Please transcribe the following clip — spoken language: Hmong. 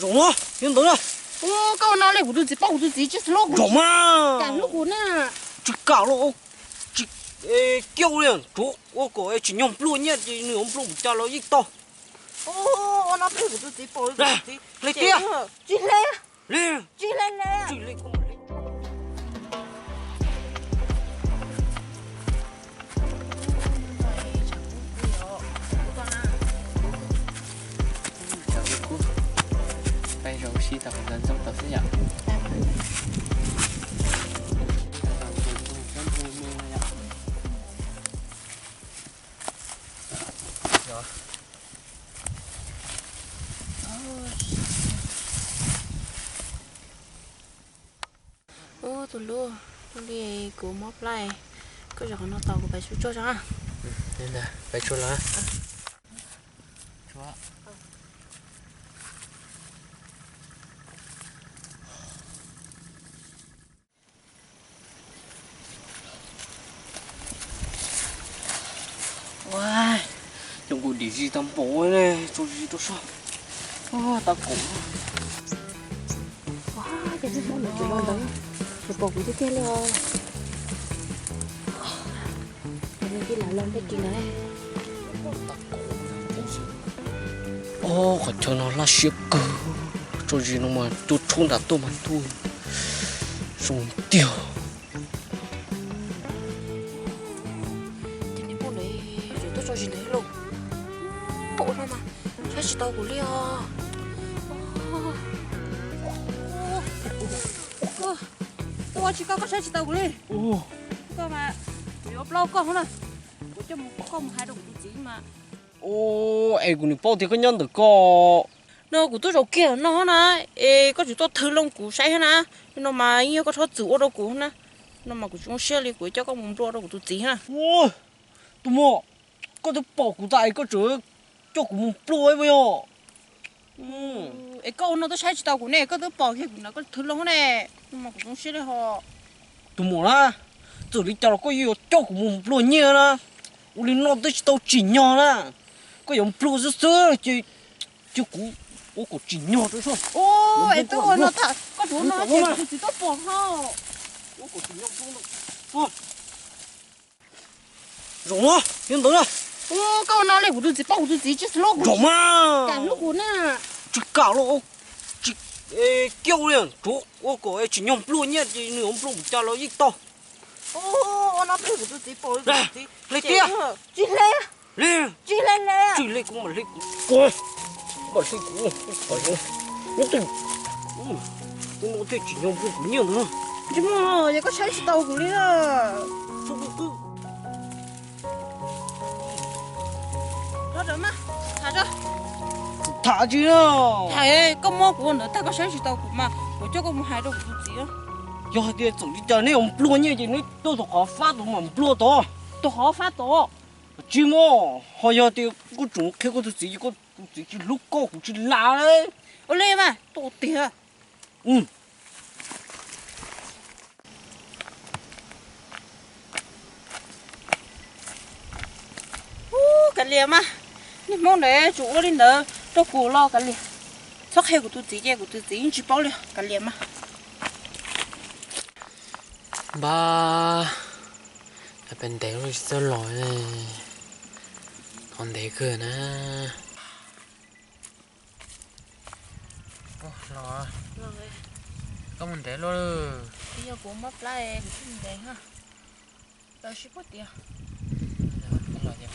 Zoo na, yog ntawd na. Koj ua no li kuv tus txiv paub kuv tus txiv tsis hlub kuv. Zoo mas. Kam hlub kuv na. Tsis kam los, tsis, kiauj li, tsuav ua kom tsis nyoog nplua nyiaj ces nws yuav nplua mus cas los yeej tau. Ua no peb kuv tus txiv paub. Hle tiag. Tsis hle. Hle. Tsis hle hle. Tsis hle. Peb zaum sib tau qhov ntawd ntxooj tau xwb yom. Ub, tus hlub, hnub no kuv mob plab, koj zov qhov no tos kuv pais tsuag tsuag tso. Pais tsuag los. Ua, cov nkaus dim zis tau npaum ne, tso zis rau soj. Ua, tau kaum. Ua, ces nws hmoob ntawd tsis los ntawd, tsis pom kuv tiag tiag li os. Ces nws cia li los npej kis ntawd. Ua, qhov chaw no laj siab kawg, tso zis no mas cua tshoob nram tuaj mas ntuj, zoo tiag. Ces nws pom lawv yuav tuaj tso zis ntawd lauj. Ua no mas saib tsis tau kuv li os. Koj ua tsis koj, koj saib tsis tau kuv li. Koj mas kuv yuav plaub koj hov na. Kuv coj mus, koj mus hais rau kuv tus txiv mas. Es kuv nim paub tias koj nyob ntawm koj. No kuv twb zaum kiag no na, es koj tsis tuaj thw loo kuv saib na. No mas yeej yog koj txhob txwm ua rau kuv na. No mas kuv tsis zoo siab li, kuv coj koj mus nplua rau kuv tus txiv na. Tus muam, koj twb pom kuv tas es koj tseem coj kuv mus nplua ib puas yog? Es koj ua no twb saib tsis tau kuv ne, koj twb pom kiag kuv na, koj thw loo ne. No mas kuv zoo siab li ho. Tus muam na, txawm li cas los koj yuav coj kuv mus nplua nyiaj na. Ua li no twb tsis tau tsim nyog na. Koj yuav nplua xwb xwb ces cia kuv ua kom tsim nyog rau soj. Es twb ua no tas, koj tsuav no ces kuv tsis tau pom ho. Ua kom tsim nyog. Zoo na, yog ntawd na. Koj ua no li kuv tus txiv paub kuv tus txiv tsis hlub kuv. Zoo mas. Kam hlub kuv na. Tsis kam los, tsis, kiauj li, tsuav ua kom tsis nyoog nplua nyiaj ces nws yuav nplua mus cas los yeej tau. Ua no peb kuv tus txiv paub. Hle tiag. Tsis hle. Hle. Tsis hle hle. Tsis hle kuv mam hle kuv. Mam hle kuv. Nyob twg, twb no thiaj tsis nyoog nplua kuv nyiaj ntag. Tsis muaj, yog koj saib tsis tau kuv li na. Tham tsis na. Tham, koj muab kuv ua ntawd tag koj saib tsis tau kuv mas kuv coj koj mus hais rau kuv tus txiv. Yog hais tias txawm li cas neb yuav nplua nyiaj ces neb tuaj tom qhov fab tod mam nplua tod. Tom qhov fab tod. Tsis muaj, ho yog tias koj tseem qhia koj tus txiv ces koj tus txiv tsis hlub koj kuv tsis lam. Ua li mas tuaj tiag. Ub, kav liam mas, niag hmoob ntawd tsuas ua li ntawd rau kuv los kav liam. Txhob qhia kuv tus txiv ces kuv tus txiv yeej tsis paub li, kav liam mas. Npab, peb ntev lub tsis txawj los, qhov ntev kawg na. Koj mus ntev luaj. Yog kuv mob plab kuv thiaj ntev na. Los sib puag tias. Los ces